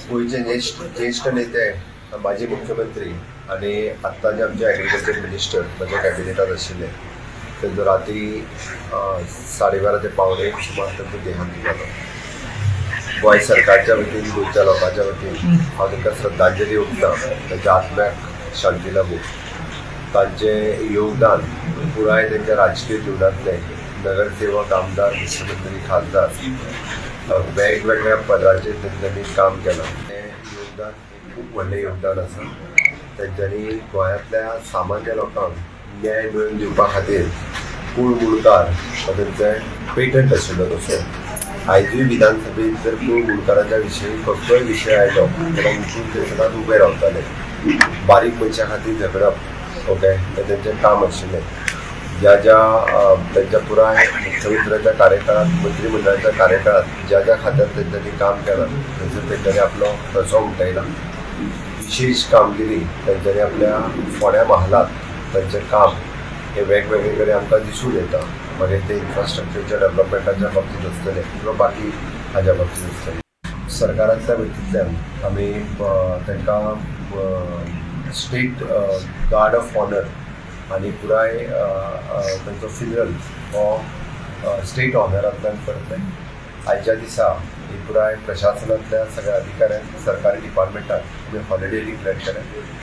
गोंयचे ज्येश्ठ ज्येश्ठ नेते, माजी मुख्यमंत्री आनी आत्तां जे आमचे एग्रीकल्चर मिनिस्टर म्हज्या कॅबिनेटात आशिल्ले, तेंचो राती 12:30 ते 12:45 सुमार तांचो देहांत जालो. गोंय सरकारच्या वतीन, गोंयच्या लोकांच्या वतीन हांव तांकां श्रद्धांजली ओंपता. तांच्या आत्म्याक शांती लाबूं. तांचें योगदान पुराय तांच्या राजकीय जिवनांतलें, नगरसेवक, आमदार, मुख्यमंत्री, खासदार, वेगवेगळ्या पदांचेर तेंच्यांनी काम केलां. तें योगदान खूब व्हडलें योगदान आसा. तेंच्यांनी गोंयांतल्या सामान्य लोकांक न्याय मेळोवन दिवपा खातीर कूळ मुणकार हो तेंचें पेटंट आशिल्लो. तसो आयजूय विधानसभेत जर कूळ मुणकाराच्या विशयी कसलोय विशय आयलो जाल्यार उठून ते सदांच उबे रावताले. बारीक मनशां खातीर झगडप, ओके, हें तेंचें काम आशिल्लें. ज्या ज्या तेंच्या पुराय मुख्यमंत्र्याच्या कार्यकाळात, मंत्रीमंडळाच्या कार्यकाळात ज्या ज्या खात्यात तेंच्यांनी काम केलां, थंयसर तेंच्यांनी आपलो ठसो उमटयला. विशेश कामगिरी तेंच्यांनी आपल्या फोंड्या महालात तांचें काम हें वेगवेगळे कडेन आमकां दिसून येता. मागीर ते इन्फ्रास्ट्रक्चरच्या डेव्हलपमेंटाच्या बाबतींत आसतलें किंवा बाकी हाज्या बाबतींत आसतलें. सरकारांतल्या वतींतल्यान आमी तांकां स्टेट गार्ड ऑफ ऑनर आनी पुराय तांचो फ्युनरल हो स्टेट ऑनरांतल्यान करतले. आयच्या दिसा ही पुराय प्रशासनांतल्या सगळ्या अधिकाऱ्यांक, सरकारी डिपार्टमेंटाक आमी हॉलिडे डिक्लेअर केल्या.